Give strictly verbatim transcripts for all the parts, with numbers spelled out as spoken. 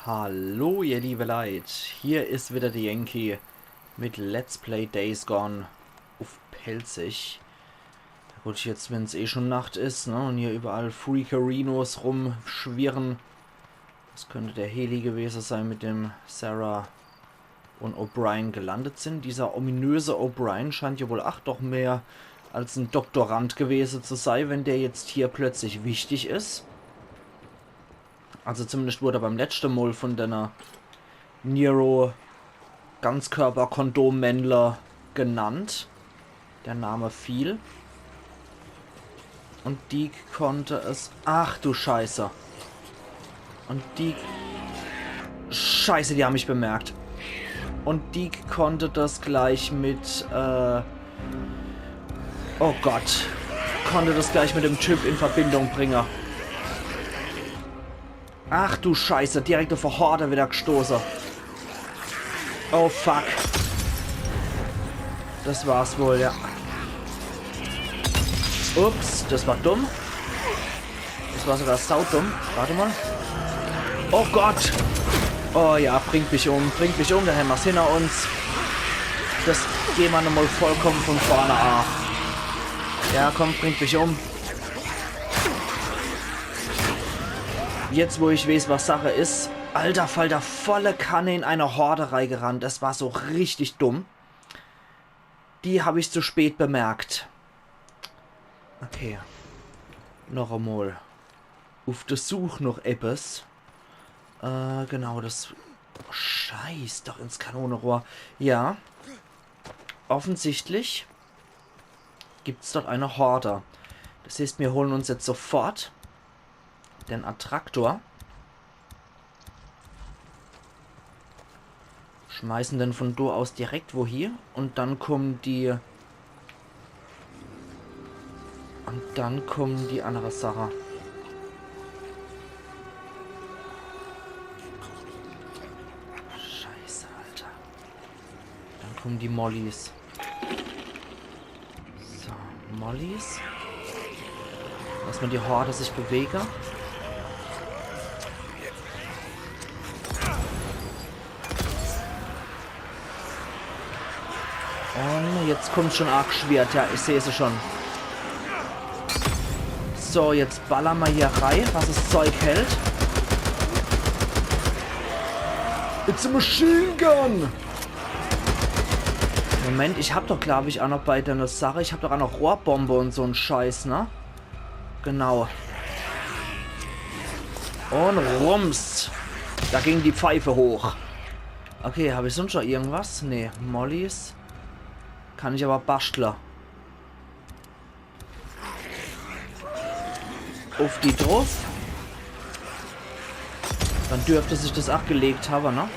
Hallo, ihr liebe Leit. Hier is wieder de Yankee mit Let's Play Days Gone uff Pälzisch. Na gut, jetzt, wenn's eh schon Nacht is, ne, und hier überall Freakerinos rumschwirren. Das könnte der Heli gewese sein, mit dem Sarah und O'Brien gelandet sind. Dieser ominöse O'Brien scheint ja wohl ach doch mehr als en Doktorand gewese zu sei, wenn der jetzt hier plötzlich wichtig is. Also zumindest wurde er beim letschte Mol von denne Nero Ganzkörper-Kondom-Männler genannt. Der Name fiel. Und Deke konnte es. Ach du Scheiße. Und Deke. Scheiße, die haben mich bemerkt. Und Deke konnte das gleich mit, äh, oh Gott. Konnte das gleich mit dem Typ in Verbindung bringen. Ach du Scheiße, direkt uff die Horde wieder gestoße. Oh fuck. Das war's wohl, ja. Ups, das war dumm. Das war sogar saudumm. Warte mal. Oh Gott. Oh ja, bringt mich um, bringt mich um, dann hämmer's hinter uns. Das geh mer nochmal vollkommen von vorne ab. Ja, komm, bringt mich um. Jetzt, wo ich weeß, was Sache is. Alter Falter, volle Kanne in eine Horde reigerannt. Das war so richtig dumm. Die hab ich zu spät bemerkt. Okay. Noch emol. Uff de Such noch eppes. Äh, genau, das. Scheiß doch ins Kanonerohr. Ja. Offensichtlich gibt's dort eine Horde. Das heißt, wir holen uns jetzt sofort den Attraktor. Schmeißen den von do aus direkt wohie. Und dann kommen die. Und dann kommen die andere Sache. Scheiße, Alter. Dann kommen die Mollys. So, Mollys. Lass mal die Horde sich bewege. Und jetzt kommt schon arg Schwert. Ja, ich seh se schon. So, jetzt baller mer hier rei, was es Zeug hält. It's a machine gun! Moment, ich hab doch, glaub ich, auch noch bei der Sache, ich hab doch auch noch Rohrbombe und so'n Scheiß, ne? Genau. Und rums. Da ging die Pfeife hoch. Okay, hab ich sonst noch irgendwas? Nee, Mollys. Kann ich aber baschtle. Uff die druff. Dann dürfte sich das ach gelegt habe, ne?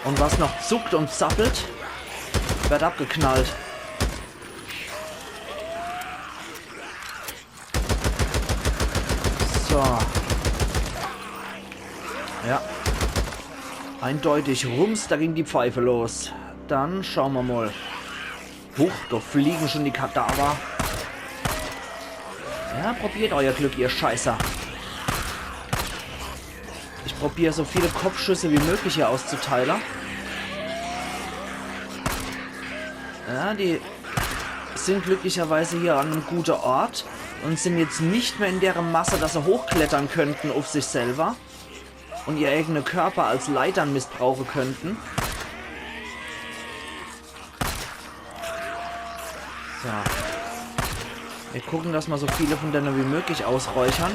Und was noch zuckt und zappelt, wird abgeknallt. So. Ja. Eindeutig. Rums, da ging die Pfeife los. Dann schauen wir mal. Huch, da fliegen schon die Kadaver. Ja, probiert euer Glück, ihr Scheißer. Ich probier so viele Kopfschüsse wie möglich hier auszuteile. Ja, die sind glücklicherweise hier an einem guten Ort und sind jetzt nicht mehr in deren Masse, dass sie hochklettern könnten auf sich selber und ihr eigene Körper als Leitern missbrauchen könnten. So. Wir gucken, dass wir so viele von denen wie möglich ausräuchern.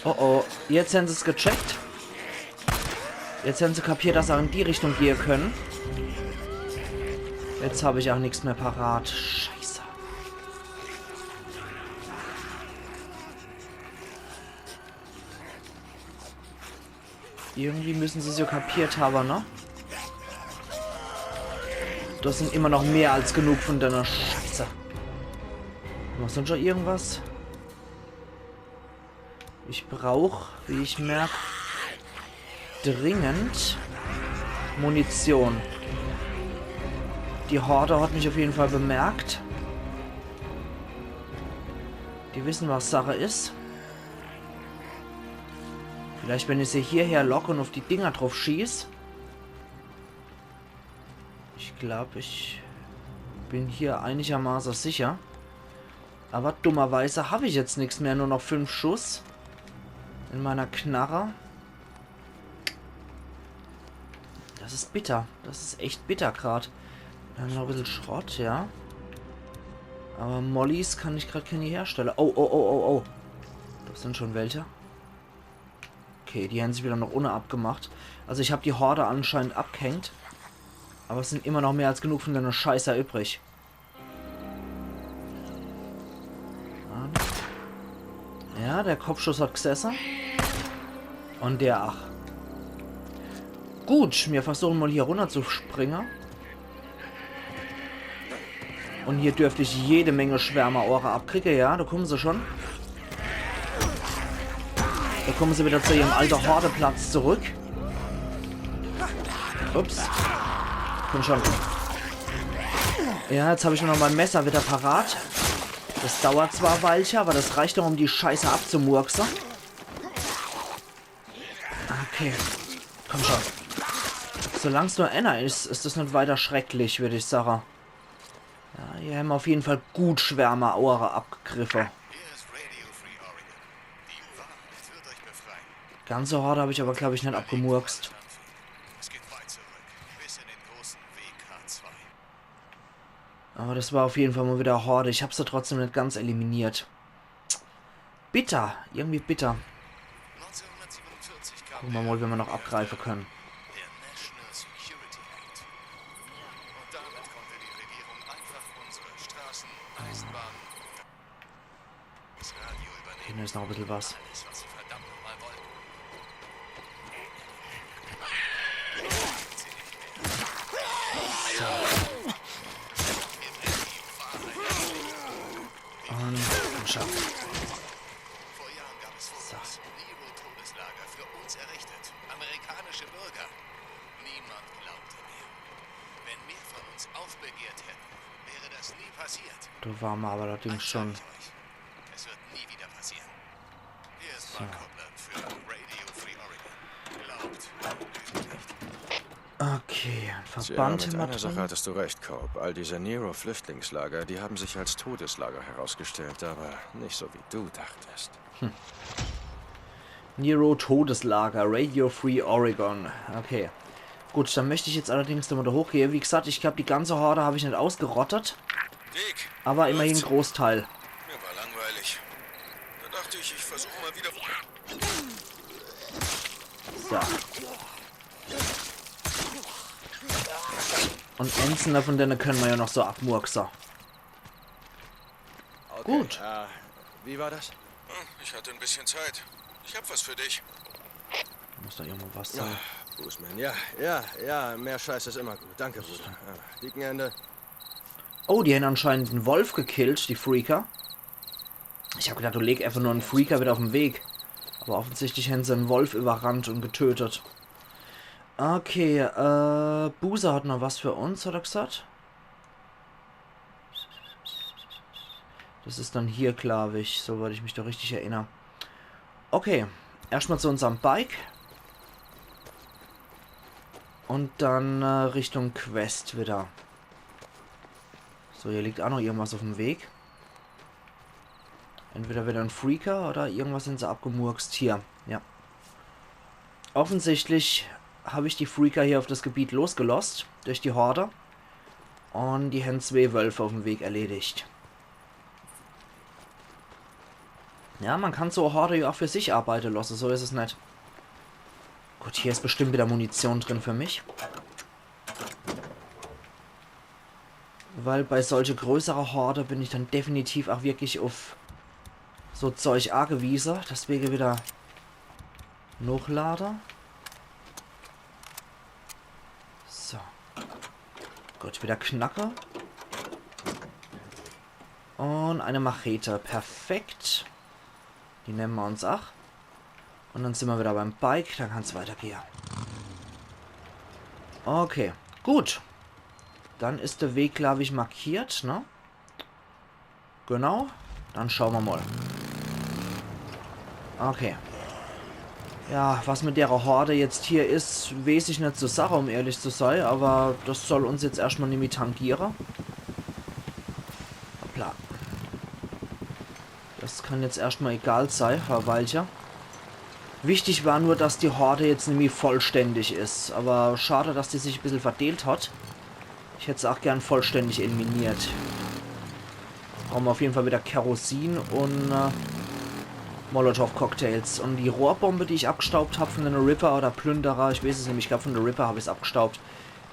Oh oh, jetzt haben sie's gecheckt. Jetzt haben sie kapiert, dass sie auch in die Richtung gehen können. Jetzt hab ich auch nichts mehr parat. Scheiße. Irgendwie müssen sie es ja kapiert haben, ne? Das sind immer noch mehr als genug von deiner Scheiße. Was sonst schon irgendwas? Ich brauch, wie ich merk, dringend Munition. Die Horde hat mich auf jeden Fall bemerkt. Die wissen, was Sache is. Vielleicht, wenn ich se hierher lock und auf die Dinger drauf schieß. Ich glaub, ich bin hier einigermaßen sicher. Aber dummerweise hab ich jetzt nix mehr, nur noch fünf Schuss in meiner Knarre. Das is bitter. Das is echt bitter grad. Dann noch e bissel Schrott, ja. Aber Mollys kann ich grad keine herstelle. Oh, oh, oh, oh, oh. Das sind schon welche. Okay, die hän sich wieder noch unne abgemacht. Also ich hab die Horde anscheinend abgehängt. Aber es sind immer noch mehr als genug von denne Scheißer übrig. Ja, der Kopfschuss hat g'sesse. Und der ach. Gut, mir versuchen mal hier runner zu springe. Und hier dürft ich jede Menge Schwärmerohre abkriege, ja, da kommen se schon. Da kommen se wieder zu ihrem alte Hordeplatz zurück. Ups. Komm schon. Ja, jetzt hab ich nur noch mein Messer wieder parat. Das dauert zwar e Weilche, aber das reicht doch, um die Scheiße abzumurkse. Okay. Komm schon. Solang's nur einer is, is das net weiter schrecklich, würd ich sage. Ja, hier hän mir auf jeden Fall gut Schwärmerohre abgegriffe. Hier ist Radio Free Oregon. Die Wahrheit wird euch befreien. Ganze Horde hab ich aber, glaub ich, net abgemurkst. Es geht weit zurück, bis in den großen W K zwei. Aber das war auf jeden Fall mal wieder Horde. Ich hab se trotzdem net ganz eliminiert. Bitter. Irgendwie bitter. Gucke mer mal, wie mer noch abgreife können. Der National Security Act. Und damit konnte die Regierung einfach unsere Straßen, Eisenbahnen, das Radio übernehmen. Hier is noch e bissel was. Alles, was sie verdammt nochmal wollten. Und komm schon. Vor Jahren gab es Fotos. Nero-Todeslager für uns errichtet. Amerikanische Bürger. Niemand glaubte mir. Wenn mehr von uns aufbegehrt hätten, wäre das nie passiert. Do ware mer aber allerdings schon. Eins sag ich euch. Es wird nie wieder passieren. Hier ist Mark Copeland für Radio Free Oregon. Glaubt, lügt nicht. Okay, ein Verband. Tja, mit einer Sache hattest du recht, Cope. All diese Nero-Flüchtlingslager, die haben sich als Todeslager herausgestellt, aber nicht so, wie du dachtest. Nero Todeslager, Radio Free Oregon. Okay. Gut, dann möcht ich jetzt allerdings nochmal da hochgehe. Wie gesagt, ich glaub, die ganze Horde hab ich net ausgerottet. Dick, aber immerhin Großteil. Mir war langweilig. Da dachte ich, ich versuch mal wieder. So. Und einzelne von denen können wir ja noch so abmurksen. Okay, gut. Äh, wie war das? Hm, ich hatte ein bisschen Zeit. Ich hab was für dich. Muss da irgendwo was sein? Ah, Boozman, ja, ja, ja, mehr Scheiß ist immer gut. Danke, Bruder. Ah, Deacon Ende. Oh, die hän anscheinend en Wolf gekillt, die Freaker. Ich hab gedacht, du leg einfach nur en Freaker wieder auf'm Weg. Aber offensichtlich hän se en Wolf überrannt und getötet. Okay, äh, Boozer hat noch was für uns, hat er gesagt. Das is dann hier, glaub ich, soweit ich mich da richtig erinner. Okay, erscht mal zu unserm Bike. Und dann, äh, Richtung Quest wieder. So, hier liegt auch noch irgendwas auf'm Weg. Entweder wieder en Freaker oder irgendwas hän se abgemurkst. Hier, ja. Offensichtlich hab ich die Freaker hier auf das Gebiet losgelost, durch die Horde. Und die hän zwee Wölfe auf'm Weg erledigt. Ja, man kann so Horde ja auch für sich arbeite losse, so is es net. Gut, hier is bestimmt wieder Munition drin für mich. Weil bei solche größere Horde bin ich dann definitiv auch wirklich auf so Zeug angewiese. Deswege wieder nochlade. So. Gut, wieder Knacke. Und eine Machete. Perfekt. Die nemme mer uns ach. Und dann sin mer wieder beim Bike. Dann kann's weitergehe. Okay, gut. Dann is de Weg, glaab ich, markiert, ne? Genau. Dann schaue mer mol. Okay. Ja, was mit dere Horde jetzt hier is, weeß ich net zu sage, um ehrlich zu sei, awwer das soll uns jetzt erschtmol nimmi tangiere. Hoppla. Das kann jetzt erschtmol egal sei, fer e Weilche. Wichtig war nur, dass die Horde jetzt nimmi vollständig is. Awwer schade, dass die sich e bissel verdeelt hat. Ich hätt se ach gern vollständig eliminiert. Brauche mer uff jeden Fall widder Kerosin un, äh, Molotow-Cocktails. Un die Rohrbombe, die ich abgestaubt hab vun de Ripper oder Plünderer, ich weeß es nimmi, ich glaab, vun de Ripper hab ich's abgestaubt.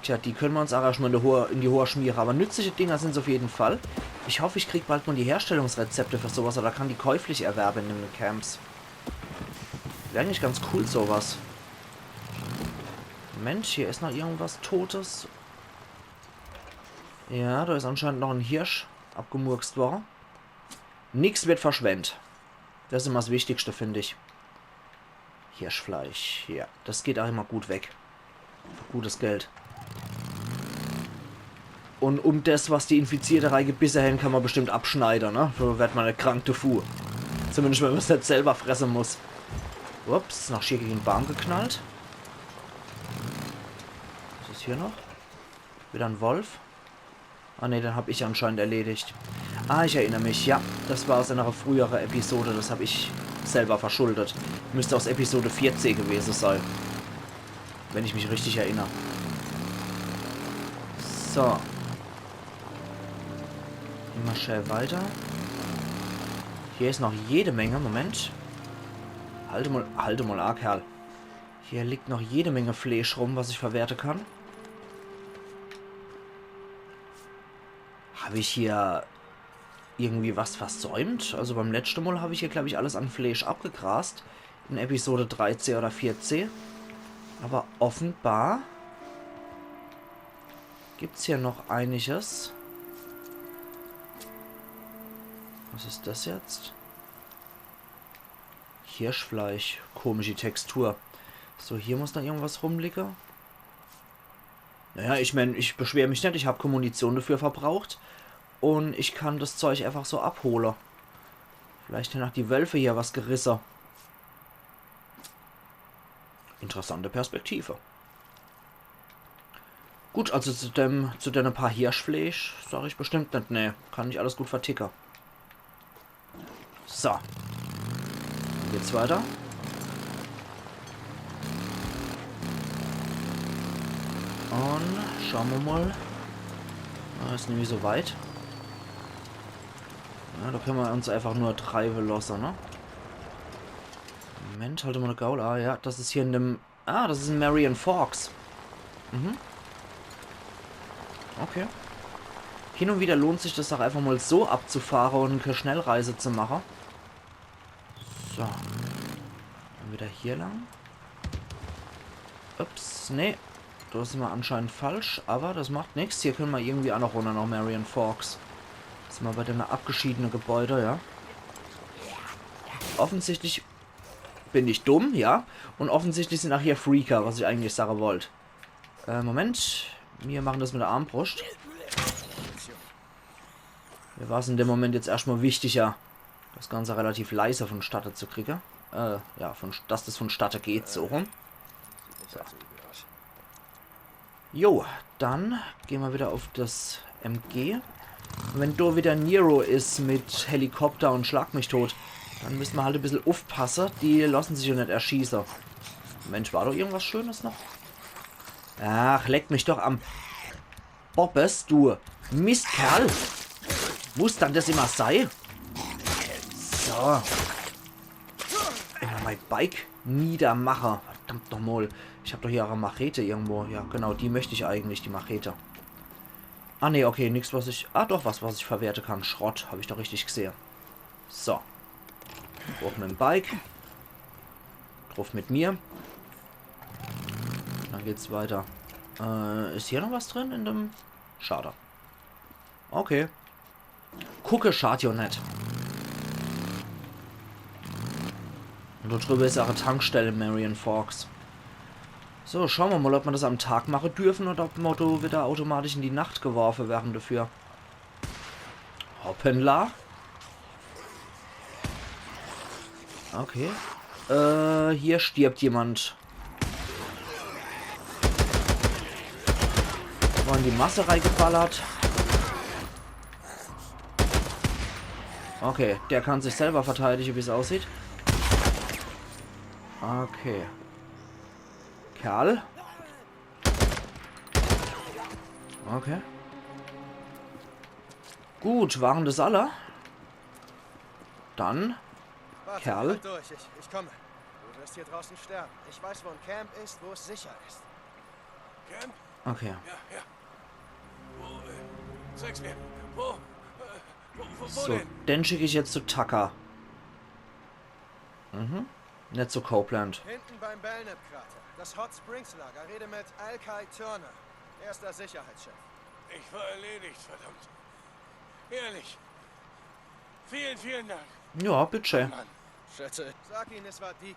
Tja, die kenne mer uns ach erschtmol in die Hoor, in die Hoor schmiere. Awwer nützliche Dinger sin's uff jeden Fall. Ich hoff, ich krieg bald mol die Herstellungsrezepte fer sowas, oder kann die käuflich erwerbe in de Camps. Wär eigentlich ganz cool, sowas. Moment, hier is noch irgendwas Totes. Ja, do is anscheinend noch en Hirsch abgemurkst worre. Nix werd verschwendt. Das is immer 's Wichtigste, find ich. Hirschfleisch, ja. Das geht ach immer gut weg. Fer gutes Geld. Un um das, was die Infizierte reigebisse hen, kann mer bestimmt abschneide, ne? So werd mer net krank defu. Zumindest, wenn mer's net selwer fresse muss. Ups, noch schier gege en Baam geknallt. Was is hier noch? Widder en Wolf? Ah ne, den hab ich anscheinend erledigt. Ah, ich erinner mich, ja. Das war aus ener frühere Episode, das hab ich selwer verschuldet. Müsst aus Episode vierzeh gewese sei. Wenn ich mich richtig erinner. So. Immer schnell weiter. Hier is noch jede Menge. Moment. Halt mol, halt mol a, Kerl. Hier liegt noch jede Menge Fleesch rum, was ich verwerte kann. Hab ich hier irgendwie was versäumt? Also beim letschte Mol hab ich hier, glaub ich, alles an Fleesch abgegrast. In Episode dreizeh oder vierzeh. Awwer offenbar gibt's hier noch einiges. Was is das jetzt? Hirschfleisch. Komische Textur. So, hier muss noch irgendwas rumliege. Naja, ich mein, ich beschwer mich net, ich hab kä Munition dafür verbraucht. Un ich kann das Zeug einfach so abhole. Vielleicht hen ach die Wölfe hier was gerisse. Interessante Perspektive. Gut, also zu dem, zu denne paar Hirschfleesch sag ich bestimmt net, nee. Kann ich alles gut verticke. So. Dann geht's weiter. Un schaue mer mol. Ah, is nimmi so weit. Ja, do kenne mer uns einfach nur treiwe losse, ne? Moment, halt mol de Gaul. Ah ja, das is hier in dem Ah, das is in Marion Forks. Mhm. Okay. Hin un wieder lohnt sich das ach einfach mol so abzufahre un e Schnellreise zu mache. So. Dann wieder hier lang. Ups, nee. Do sin mer anscheinend falsch, awwer das macht nix. Hier kenne mer irgendwie ach noch runner nach Marion Forks. Sin mer bei denne abgeschiedene Gebäude, ja. Offensichtlich bin ich dumm, ja. Un offensichtlich sin ach hier Freaker, was ich eigentlich sage wollt. Äh, Moment. Mir mache das mit de Armbruscht. Mir war's in dem Moment jetzt erscht mol wichtiger, das Ganze relativ leise vonstatte zu kriege. Äh, ja, von, dass das vonstatte geht, so rum. So. Jo, dann gehn mer wieder uff das M G. Un wenn do wieder Nero is mit Helikopter un Schlag mich tot, dann misse mer halt e bissel uffpasse. Die losse sich jo net erschieße. Mensch, war doch irgendwas Schönes noch? Ach, leck mich doch am Bobbes, du Mistkerl. Muss dann das immer sei? So. Immer mei Bike niedermache. Verdammt noch mol. Ich hab doch hier ach e Machete irgendwo. Ja, genau, die möcht ich eigentlich, die Machete. Ah, nee, okay, nix, was ich... Ah, doch, was, was ich verwerte kann. Schrott, hab ich doch richtig gesehe. So. Druff mit dem Bike. Druff mit mir. Dann geht's weiter. Äh, is hier noch was drin in dem... Schade. Okay. Gucke schad jo net. Un do driwwe is ach e Tankstelle in Marion Forks. So, schaue mer mol, ob mer des am Tag mache derfe oder ob mer do widder automatisch in die Nacht geworfe werre derfür. Hoppala. Okay. Äh, hier stirbt jemand. War in die Masse reingeballert. Okay, der kann sich selber verteidigen, wie's aussieht. Okay. Kerl. Okay. Gut, waren des alle? Dann. Warte, Kerl. Halt durch, ich, ich komme. Du wirst hier draußen sterben. Ich weiß, wo ein Camp ist, wo es sicher ist. Camp? Okay. Ja, ja. Wo, äh, sag's mir, wo, äh, wo, wo, wo So, denn? Den schick ich jetzt zu Tucker. Mhm. Net zu Copeland. Hinten beim Belknap-Krater. Das Hot Springs Lager. Rede mit Alkai Turner. Erster Sicherheitschef. Ich war erledigt, verdammt. Ehrlich. Vielen, vielen Dank. Ja, bitte. Mann, Schätze. Sag ihnen, es war Deacon.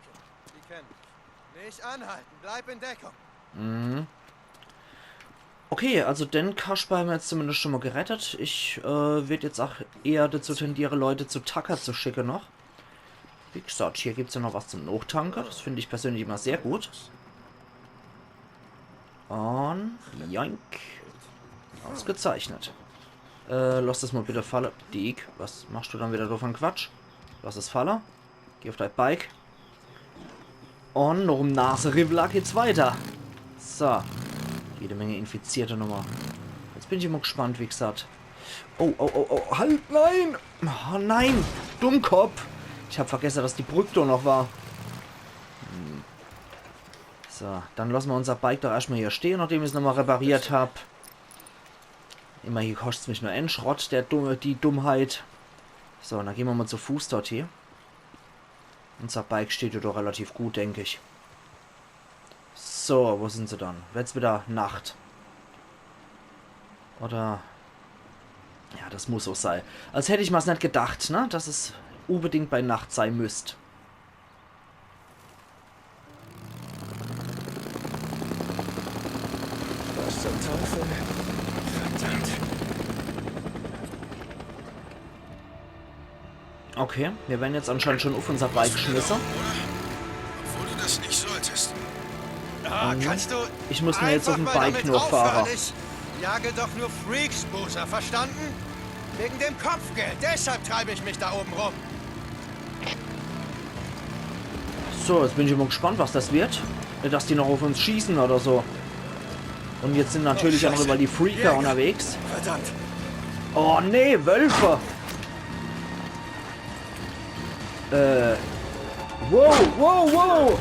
Die kennen mich. Nicht anhalten. Bleib in Deckung. Mhm. Okay, also den Kasper hämmer jetzt zumindest schon mol gerettet. Ich, äh, würd jetzt auch eher dazu tendiere, Leute zu Tucker zu schicke noch. Wie gesagt, hier gibt's ja noch was zum Nochtanke. Des find ich persönlich immer sehr gut. Und joink. Ausgezeichnet. Äh, lass des mol bitte falle. Deek, was machst du dann widder do für en Quatsch? Lass es falle. Geh auf dei Bike. Und noch em Naseriwwler geht's weiter. So. Jede Menge Infizierte nochmol. Jetzt bin ich immer gespannt, wie gesagt. Oh, oh, oh, oh, halt, nein! Oh, nein! Dummkopf! Ich hab vergesse, dass die Brück do noch war. Hm. So, dann lasse mer unser Bike doch erscht mol hier stehe, nachdem ich's nochmol repariert hab. Immerhin koscht's mich nur en Schrott, der dumme, die Dummheit. So, dann gehn mer mol zu Fuß dort hie. Unser Bike steht ja doch relativ gut, denk ich. So, wo sin se dann? Wird's widder Nacht? Oder? Ja, des muss auch sei. Als hätt ich mer's net gedacht, ne? Dass es unbedingt bei Nacht sei müsst. Was zum Teufel? Verdammt. Okay, mir werre jetzt anscheinend schon auf unser Bike geschmisse. Obwohl du das nicht solltest. Ah, kannst du ich muss mir jetzt auf dem Bike nur fahre. Ich jage doch nur Freaks, Boozer, verstanden? Wegen dem Kopfgeld, deshalb treibe ich mich da oben rum. So, jetzt bin ich immer gespannt, was des wird. Net, dass die noch auf uns schieße oder so. Und jetzt sin natürlich auch noch überall die Freaker unterwegs. Verdammt. Oh nee, Wölfe! Äh. Wow, wow, wow!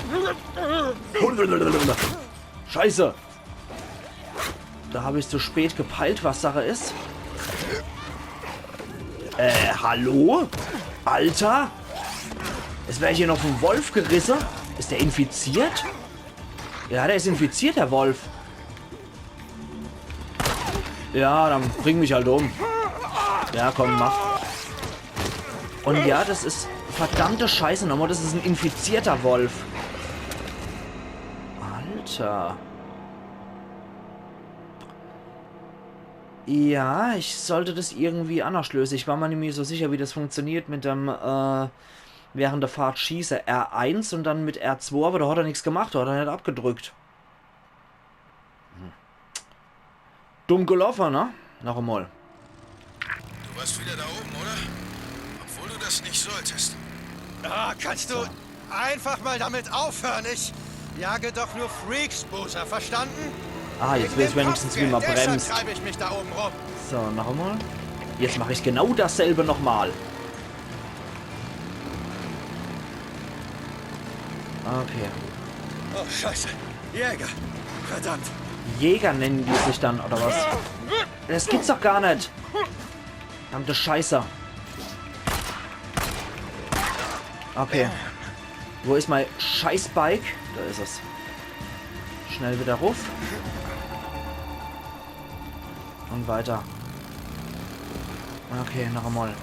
Scheiße! Da hab ich zu spät gepeilt, was Sache is. Äh, hallo? Alter? Jetzt werd ich hier noch vom Wolf gerisse. Is der infiziert? Ja, der is infiziert, der Wolf. Ja, dann bring mich halt um. Ja, komm, mach. Und ja, des is verdammte Scheiße nochmol. Des is en infizierter Wolf. Alter. Ja, ich sollt des irgendwie annerscht löse. Ich war mer nimmi so sicher, wie des funktioniert mit dem, äh, während der Fahrt schieße. R eins und dann mit R zwei, awwer do hat er nix gemacht, do hat er net abgedrückt. Hm. Dumm geloffe, ne? Noch emol. Du warst wieder da oben, oder? Obwohl du das nicht solltest. Ah, kannst du einfach mal damit aufhören? Ich jage doch nur Freaks, Boozer, verstanden? Ah, jetzt weiß ich wenigstens, wie man bremst. Wegen dem Kopfgeld, deshalb treibe ich mich da oben rum. So, noch emol. Jetzt mach ich genau dasselbe nochmal. Okay. Oh, Scheiße. Jäger. Verdammt. Jäger nennen die sich dann, oder was? Das gibt's doch gar net. Verdammte Scheiße. Okay. Wo is mei Scheißbike? Do is es. Schnell wieder ruff. Und weiter. Okay, noch emol.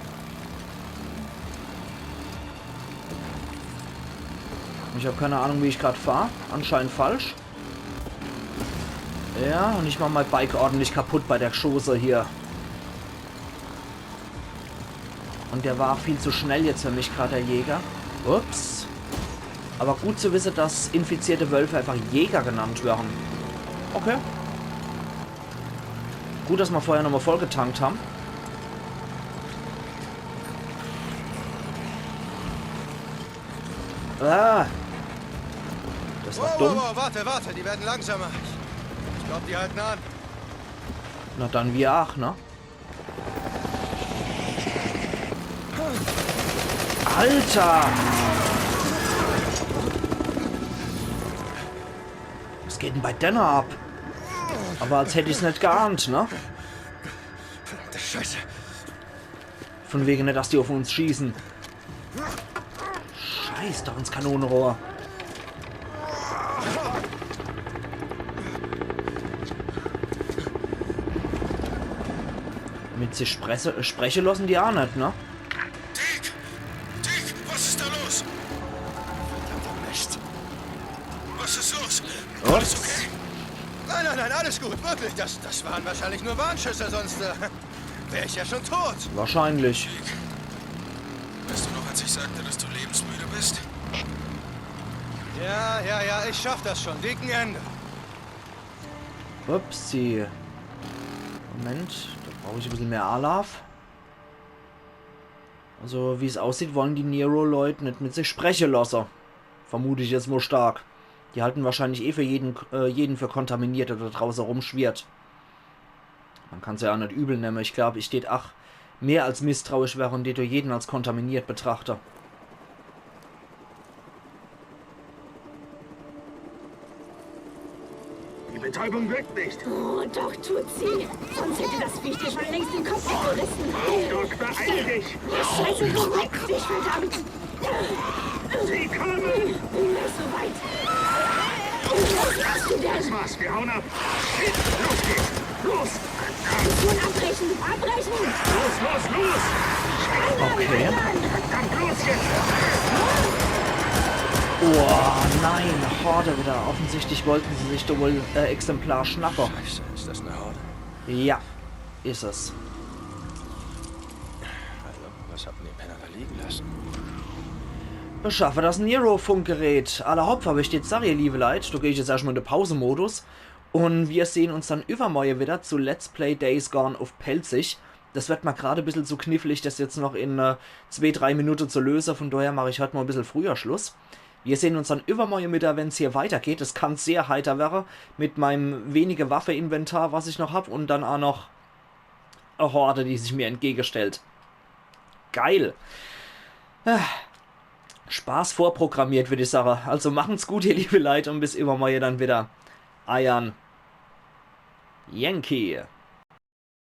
Ich hab keine Ahnung, wie ich grad fahr. Anscheinend falsch. Ja, und ich mach mei Bike ordentlich kaputt bei der Schoße hier. Und der war viel zu schnell jetzt für mich grad, der Jäger. Ups. Aber gut zu wissen, dass infizierte Wölfe einfach Jäger genannt werden. Okay. Gut, dass wir vorher nochmal vollgetankt haben. Ah. Das war Wow, dumm. Wow, wow, warte, warte, die werden langsamer. Ich, ich glaub, die halten an. Na dann wir auch, ne? Alter! Was geht denn bei denne ab? Aber als hätt ich's net geahnt, ne? Verdammte Scheiße. Von wegen net, dass die auf uns schießen. Scheiß doch ins Kanonenrohr. Mit sich spresse, spreche lassen die auch net, ne? Deek! Deek, was ist da los? Verdammter Mist. Was ist los? Alles okay? Nein, nein, nein, alles gut, wirklich. Das, das waren wahrscheinlich nur Warnschüsse, sonst äh, wäre ich ja schon tot. Wahrscheinlich. Weißt du noch, als ich sagte, dass du lebensmüde bist? Ja, ja, ja, ich schaff das schon. Deek, ein Ende. Upsi. Moment, da brauche ich ein bisschen mehr Anlauf. Also, wie es aussieht, wollen die Nero-Leute net mit sich spreche lassen. Vermute ich jetzt mal stark. Die halten wahrscheinlich eh für jeden, äh, jeden für kontaminiert, der da draußen rumschwirrt. Man kann's ja auch net übel nehmen. Ich glaub, ich tät ach mehr als misstrauisch wäre und tät jeden als kontaminiert betrachte. Die Betäubung wirkt nicht. Oh, doch, tut sie. Sonst hätte das Viech dir schon längst den Kopf abgerissen. Doc, beeil dich. Scheiße, beruhig dich, verdammt. Sie kommen. Nicht so weit. Was machst du denn? Das war's, wir hauen ab. Los geht's. Los. Mission abbrechen, abbrechen. Los, los, los. Okay. Verdammt, los jetzt. Oh, nein, Horde wieder. Offensichtlich wollten sie sich da wohl äh, Exemplar schnappen. Scheiße, ist das eine Horde? Ja, ist es. Also, was habt ihr Penner da liegen lassen? Beschaffe das Nero-Funkgerät. Alla hopp, aber ich jetzt sag, ihr liebe Leit, da geh ich jetzt erstmal in den Pause-Modus. Und wir sehen uns dann übermorgen wieder zu Let's Play Days Gone auf Pälzisch. Das wird mir gerade ein bisschen zu knifflig, das jetzt noch in äh, zwei, drei Minuten zu lösen. Von daher mache ich heute mal ein bisschen früher Schluss. Wir sehen uns dann übermorgen wieder, wenn's hier weitergeht. Es kann sehr heiter werden mit meinem wenige Waffe-Inventar, was ich noch hab. Und dann auch noch eine Horde, die sich mir entgegenstellt. Geil. Ah. Spaß vorprogrammiert, würde ich sagen. Also machen's gut, ihr liebe Leit, und bis übermorgen dann wieder. Eiern Yankee.